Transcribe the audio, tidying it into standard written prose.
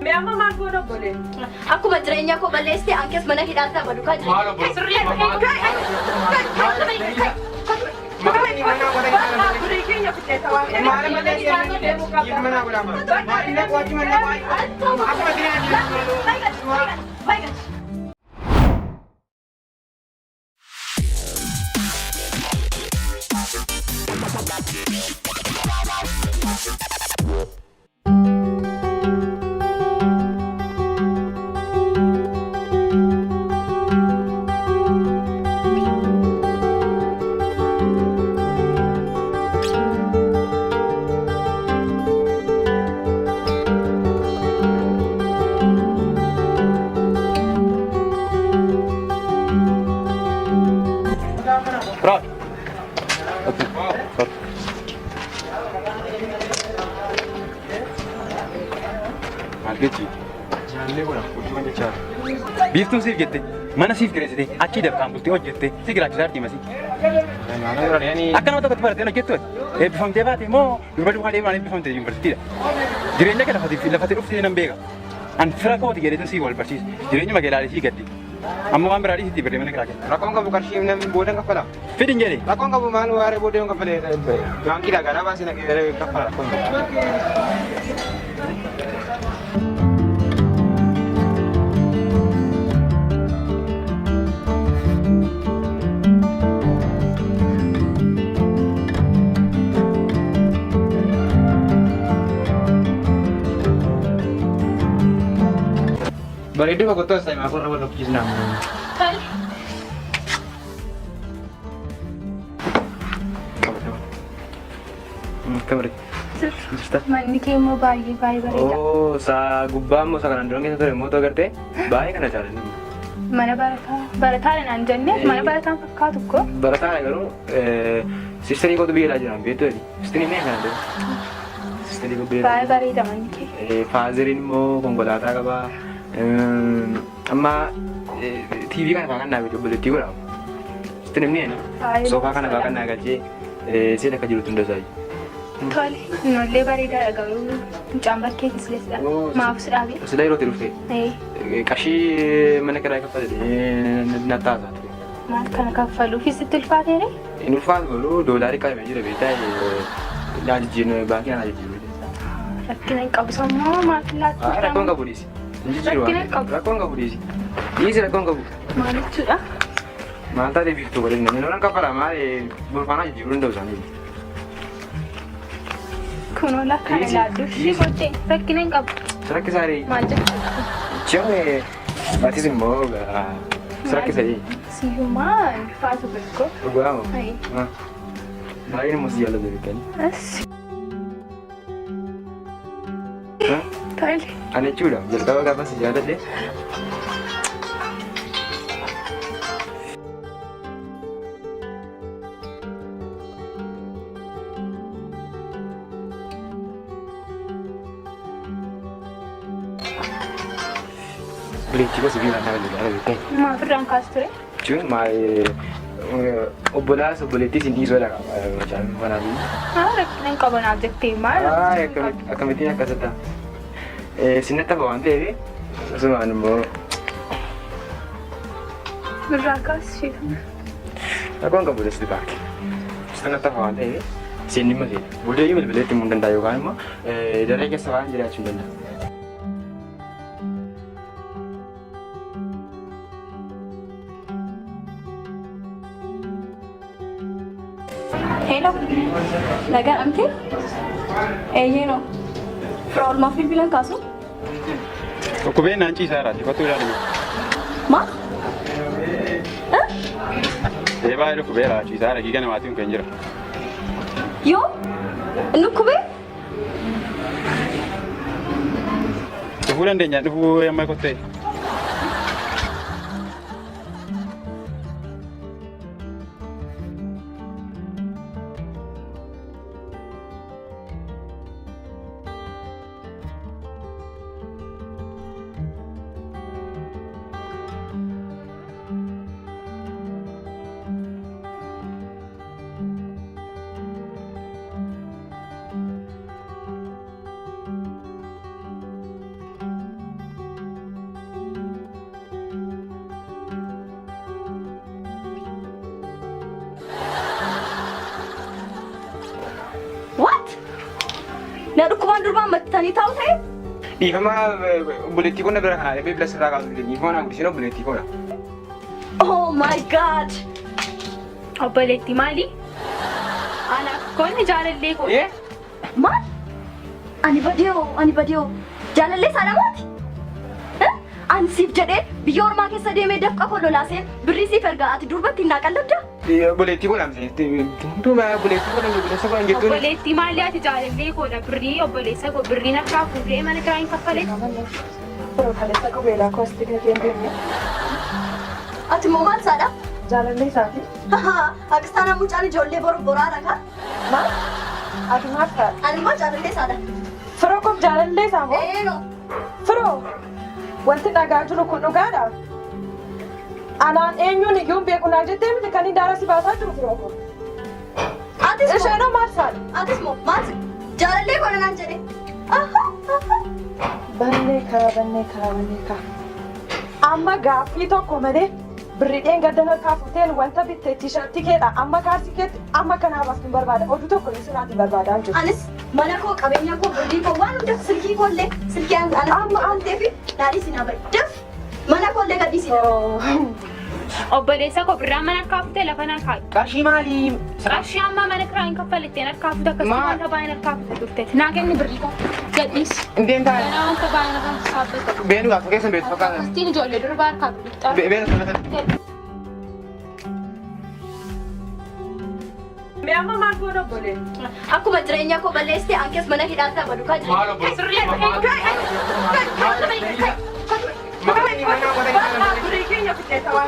Mee amma maal goona obbolee? Akkuma jireenya koo balleessite ankees mana hidhaatti abadukaa Durii keenya fixee ta'aa. Bırak. Bakın. Bak. Maal jechi? Jaallee godha hojii waan jechaa. Biiftuun siif jette mana siif kireessite achii dafqaan bultee hojjette si jiraachisaa jirti masii. Akka nama tokkotti barattee hojjettu eebbifamtee baate moo durba duukaa deemaan eebbifamte yuunivarsiitiidha. Jireenya kee lafati lafati dhuftee nan beeka. An fira kooti jedheetu sii wal barsiisa. Jireenyuma kee ilaalee sii gaddi. Amma waan biraa dhiisitti birrii mana kiraa kenna. Rakkoon qabu qarshii namni booda kaffala. Fidin jedhe. Rakkoon qabu maal waaree booda kaffalee baankiidhaa garaa baasee kaffala rakkoon qabu. Bareedduu fakkaattuu as ta'e maaf warra wal hojjechiisnaa? Akka bareedu. Jirta? Manni kee immoo baay'ee baay'ee bareeda. Oo, saa gubbaa immoo isa kanaan dura keessa ture immoo agartee baay'ee kana jaalladha. Mana barataa barataadha naan jenne mana barataan fakkaatu koo. Barataadha garuu sisterii kootu biyya alaa jiran beektu ati. Sisterii mee kana dura. Sisterii koo biyya alaa. Baay'ee bareeda manni kee. Faazeriin immoo konkolaataa qaba. Amma TV kana faa kan naa bitu obboleettii godha. Sisterii ni ena. Baay'ee Soofaa kana faa kan naa galchee seen akka jirutti hunda isaa. Tole, nollee bareedaadha garuu mucaan bakkee silesidha. Maaf si dhaabe? Sila yeroo itti dhufte qarshii mana kiraa kaffalte na taasaa ture. Maal kana kaffaluufi sitti ulfaateere? Hin ulfaatu garuu doolaarii qabamee jira beektaa naa jijjiirnu baankii naa jijjiirnu. Rakkina hin qabu sammoo maaf laattu? Rakkoon qabu dhiisi. Hin jijjiiru Rakkina hin qabu. Rakkoon qabu dhiisi. Dhiisi rakkoon qabu. Maal jechuudha? Maal taatee biiftuu godhe namni lolan kaffala maal burfaanaa jijjiiruu danda'u isaanii. Kunoo lakkaana Dhiisi, laaddu. Ishii dhiisi. gootee rakkina hin qabu. Sarakkisaaree. Maal jechuudha? Jechuun atis immoo sarakkisarii. Siyyumaa hin ulfaatu beekoo. Dhugaa moo? Ayi. Baay'een immoo si jaallatu beektanii. As. Tole. Ani jechuudha jalqaba gaafa si jaalladhe. Bileechi gosa biyya naa galee beektanii. Maaf irraan kaasu ture? Jechuun maal obbolaas obboleettiis hin dhiisuu dha mucaan kanaaf. Haa rakkina hin qabu naaf jettee maal? Akkamittiin akkas ta'a? Sinatti hafa waan ta'eef asumaan immoo Irraa kaasu ishee kana. Rakkoon qabu dasti baake. Sinatti hafa waan ta'eef seenni immoo seena. Booddee bilbileetti himuu hin danda'a yookaan immoo daree keessa waan jiraachuu hin danda'a. Hello. Nagaan amtee? Eeyyeenoo. Fira olmaaf bilbilan kaasu? Dhukkubeen naan ciisaa jira. Sifattuu ilaalime. Maal? Ee baay'ee dhukkubeera ciisaa jira. Giga namaatiin kan jira. Yoo? Inni dhukkubee? Dhufuu dandeenya dhufuu amma kottee. durbaan mattanii taa'u ta'e? Dhiifama obboleettii koo na bira kaa'ee bilbila sirraa kaasuu dide. Dhiifama naa guddiseen obboleettii koodha. Oh my God! Obboleettii maali? Anaaf koonni jaalallee koo. Ee? Maal? Ani badeeoo, ani badeeoo. Jaalallee isaa lamaati? Ani siif jedhee biyya ormaa keessa deemee dafqa koo lolaasee birrii siif ergaa ati durbatti hin naaqallabdaa? Obboleettii koodha miseensi. Hunduma obboleettii koodha obboleessa koodha jettuun. Obboleettii maali ati jaalallee koodha birrii obboleessa koo birrii narkaa fuudhee mana kiraa hin kaffalee. Firoo kaleessa qubeelaa koo asitti gatee hin deemne. Ati immoo maal saadha? Jaalallee isaati. Akkistaanaa mucaan ijoollee borboraadha kan? Maal? Ati maal taate? Ani immoo jaalallee isaadha. Firoo kun jaalallee isaa moo? Eenoo. Firoo wanti dhagaa jiru kun dhugaadha. Anaan eenyuun iyyuu hin beeku naa jettee miti kan daara si baasaa jiru firoo kun. Atis moo? Isheenoo maal saadha? Atis moo maal jaalallee koodha naan jedhe? Bannee karaa bannee karaa bannee karaa. Amma gaaffii tokko malee birriidheen gadda harkaa fuuteen wanta bitte tiishartii keedha amma kaalsii keetti amma kanaa baastuun barbaada oduu tokko iyyuu sirraatiin barbaadaa jiru. Anis mana koo qabeenya koo birrii koo waan hunda silkii koo illee silkii anas Amma waan ta'eef naa dhiisi naa ba'i. Daf mana koo illee gadhiisi. Obboleessa koo birraa mana harkaa fuutee lafa naa kaa'i. Qarshii maalii? Qarshii amma mana kiraa hin kaffalitteen harkaa fuute akkasuma Maal? wanta baay'een harkaa fuute turte. Naa kenni birrii koo gadhiisi. Indeen taa'e. Ganaa wanta baay'een irraa saabbata. Beenu gaafa keessa beektu fakkaata. Akkasitiin ijoollee durbaa harkaa birrii. Beenu fakkaata. Mee amma maal goona obbolee? Akkuma jireenya koo balleessite ankees mana hidhaatti abadu kaa Maal jireenya. Birrii keenya fidee tawaa.